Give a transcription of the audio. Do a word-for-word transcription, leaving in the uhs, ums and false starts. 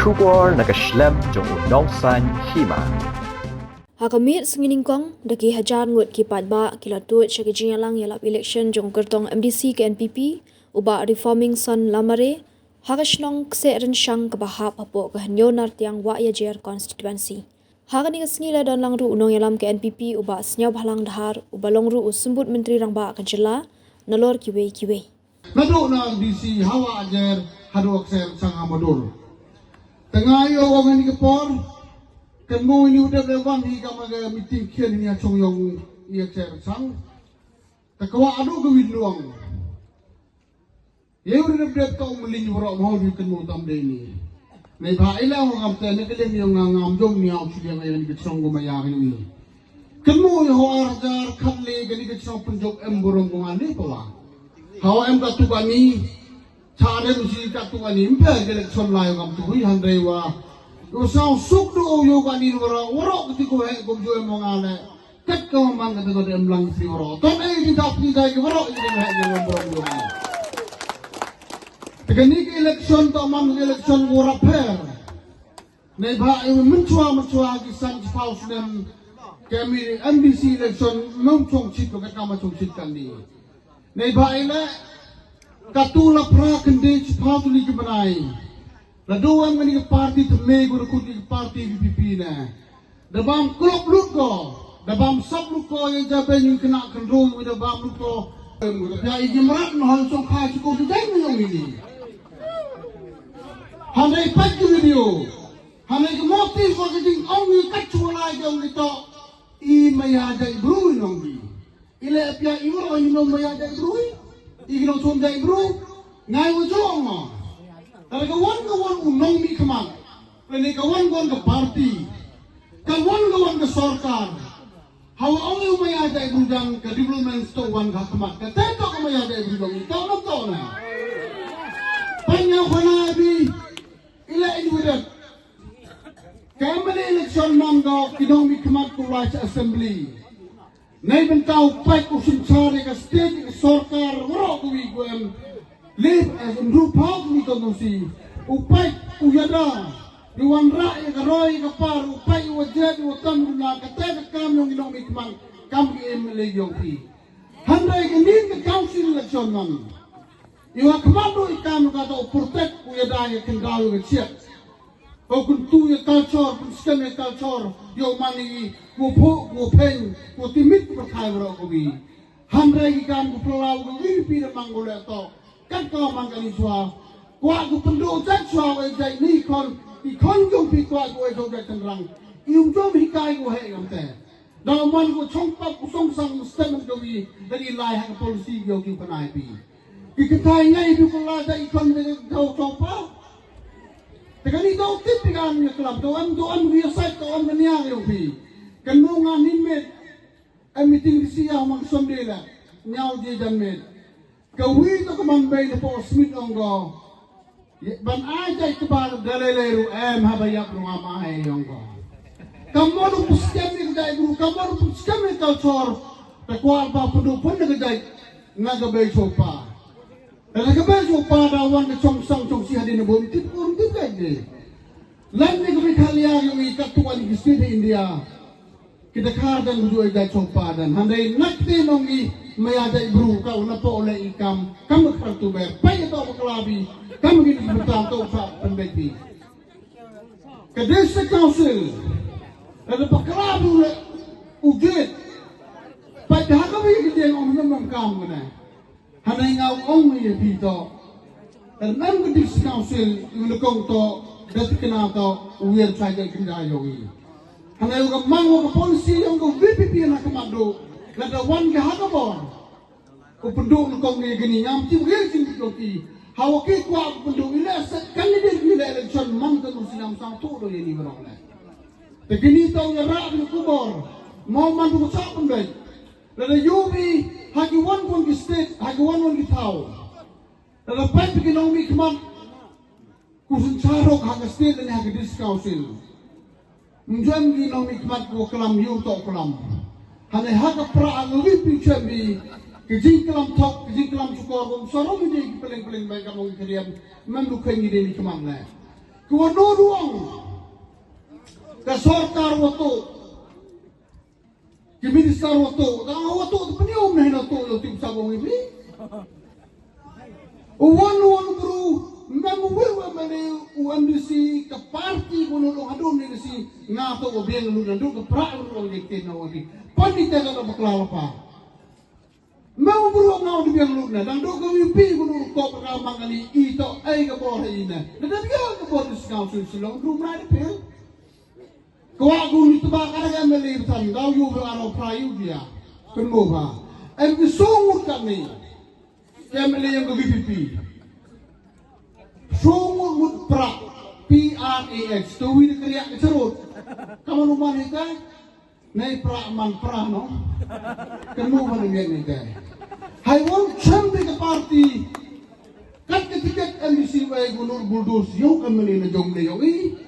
Khubor na ka shlem jong u nongsaiñ hima. Ha ka miet sngi nyngkong, da ki hajar ngut ki paidbah ki la tuid sha ka jingïalang ïalap election jong u kyrtong M D C ka N P P, u Bah Reforming Son Lamare, ha ka shnong Kseh Rynshang kaba hap hapoh ka Hynñiewlartiang Wahiajer constituency. Ha kane ka sngi la don lang ruh u nongïalam ka N P P u Bah Sniawbhalang Dhar, uba long ruh u Symbud Myntri Rangbah ka jylla, nalor kiwei kiwei. Naduh na D C ha Wahiajer haduh Kseh Rynshang ha Madur. Tang ïa u ong ha kane ka por, kan mo ini u dep leh wan hi ka ma ka meeting khian hi ha Chongyong ïa Kseh Rynshang. Te kwah haduh ka win luang. Ïa u dep dep ka u mlin waroh ma u kan mo tam dei ni. Neibhah ila u ngam te ne ka liang ïa nga ngam jong ni au chiliang ïa kane ka chong ko ma ïa kane ni. Kan mo ïa ho ar hajar khatle kane ka chong pynjop em burom ko nga ne pawa. Hawa em ka tu ka ni. Cha rem si ka tu ka ni em pe ka election lai ngam tu hui hynrei wa. U saw suk du u ïa ka ni waroh waroh ka ti ko he ko ju em nga le. Kat ka man ka tu ka em lang si waroh. Ton ei di dap ni dai ki waroh i di he ki waroh. Te kane ka election to man ka election waroh pher. Neibhah i mynchwa mynchwa ki san chiphaw snem ka M D C election mem chong chit ko ka ma chong chit kan ni. Neibhah i le ka tu la pra kan di chiphaw tu ni ki bnai. La du am ngani ka party te me ko ko ki party V P P ne. Da bam klop lut ko, da bam sap lut ko ïa jabe ngi kena kan ru da bam lut ko. Em ko da pia i jimrat no hal chong kha chiko tu dai ni ong ini. Hynrei pat ki video. Hynrei ki motif ko ki jing ong ni kat chua lai ki ong ni to. I maya jai bru i nong ni. I le pia i wor i nong maya jai bru i. I nong chom jai bru. Ngai wo jong no. Hynrei ka wan ka wan u nong mi khmat. Hynrei ka wan ka wan ka party. Ka wan ka wan ka sorkar. Hawa ong u maya jai bru jang ka development sto wan ka khmat. Ka te to ka maya jai bru jong i to no to na. Panya khana bi. Ila in wirat. Ka M L A election man do ki nong mi khmat ku lai cha assembly. Nei bynta u pait u synshar ïa ka state ïa ka sorkar waroh ku wi ku em. Lip as in ru phaw ku wi konstituensi. U pait u ïada. Ri wan rah ïa ka roi ïa ka par u pait u wajet u watan u na kata ka kam yong i nong mi khmat kam ki M L A yong phi. Hynrei ka nin ka council election man. Ïa u khmat ruh i kam ka to protect u ïada ïa khyndaw ïa ka chiat. U kyntu ïa culture, pynskhem ïa culture, ïa u man ïa u phuh, u pheng, u timit u pathai baroh kawi. Hynrei i kam u phyllaw u ïa pi da mang u leh to. Kat ka man ka ni chwa. Kwah ku pynduh jait chwa u jait ni khon, i khon jong pi kwah ku jait tynrang. I um jom hikai ku heh ngam te. Da man ku chong pap ku song sang statement kawi, da ni lai ha ka policy ïa u ki panai pi. Ki kynthai ngai du ka la da i khon da ka dau chong pa. Te kani dau tip pi kan ïa klam, dau am, dau am ïa sai, dau am nia ïa phi. Kan mu nga ni met. Am meeting di sia mang som de la. Nyau je jan met. Ka wi to ka man bai na po smit ong go. Ban ai jai kbar da lei lei ru em haba ïap ru am ai ong go. Ka mo ru pyskem ni ka jai ru, ka mo ru pyskem ni culture. Ta kwah ba pyndu pun ni ka jai. Na ka bai chopa. Lada ka bai chopa da wan ka chong sang chong si hadin na bun tip ur tip ka de. Lan ni ka bai khalia yung i kat tuan ki state India. Kita khar dan buju ai jai chopa dan. Hynrei nak te nong i maya jai bru ka una po le i kam. Kam ka khar tu bai. Pai ka to bakla bi. Kam ki ni betam to sa pendek bi. Ka district council. Lada bakla bru le ujit. Pai ka ka bi ki deng ong nam kam kana. Hynrei nga ong ïa phi to. Em em ka district council u nyngkong to, da tikna to, u ïa chai jai kynja ïong i. Hynrei u ka mang u ka policy ïong ka V P P na ka madu. Lada wan ka ha ka bor. U pynduh nyngkong ïa kini ngam tim ïa tim ïong i. Hawa ki kwah u pynduh ila set candidate ila election man ka tu sinam sang tu do ïa ni barong le. Te kini to ïa rak ni kubor. Mau man tu ka chak pynduh. Lada ïohi ha ki wan wan ki state, ha ki wan wan ki thaw. Lada pait ki nongmihkhmat. Ku synshar ruh ha ka state lane ha ka district council. Mynjur ki nongmihkhmat ku klam ïoh to klam. Hane ha ka pra ha ka win pi chem bi. Ki jingklam thok, ki jingklam shukor, kum sarum ïa ki peleng peleng bai ka mong ki riam. Mem du khen ïa ki mihkhmat le. Ka wa no ruang. Ka sorkar wa tuh. Ki minister wa tuh. Ka wa tuh tu pynïoh na hina tuh yo tim sabong ini. U wan u wan bru. Mem u wil wa mane u M D C ka party ko no long hadon ni si nga tuh wa biang lu nandu ka pra lu long ni tin na wa di. Pan ni tega lo bakla pa. Mem u bru nga wa biang lu na dang do ka V P ko no ko pra mangani i to ai ka bor ha ina. Na da biang ka bor ni si nga u sul silong bru mra di pil. Kwah gu ni teba ka da ka M L A bthan daw yu ba aro pra yu dia. Kynmo ba. Em ki song ngut ka ni. Ka M L A yang ka V P P. Song ngut ngut pra. P R A X. To wi de kriak ke cerut. Kamu luman ni ka? Nei pra man pra no. Kynmo ba ni ni ka? Hai won chem de ka party. Kat ka tiket M D C wa gu nur buldos yo ka M L A na jong de yo i.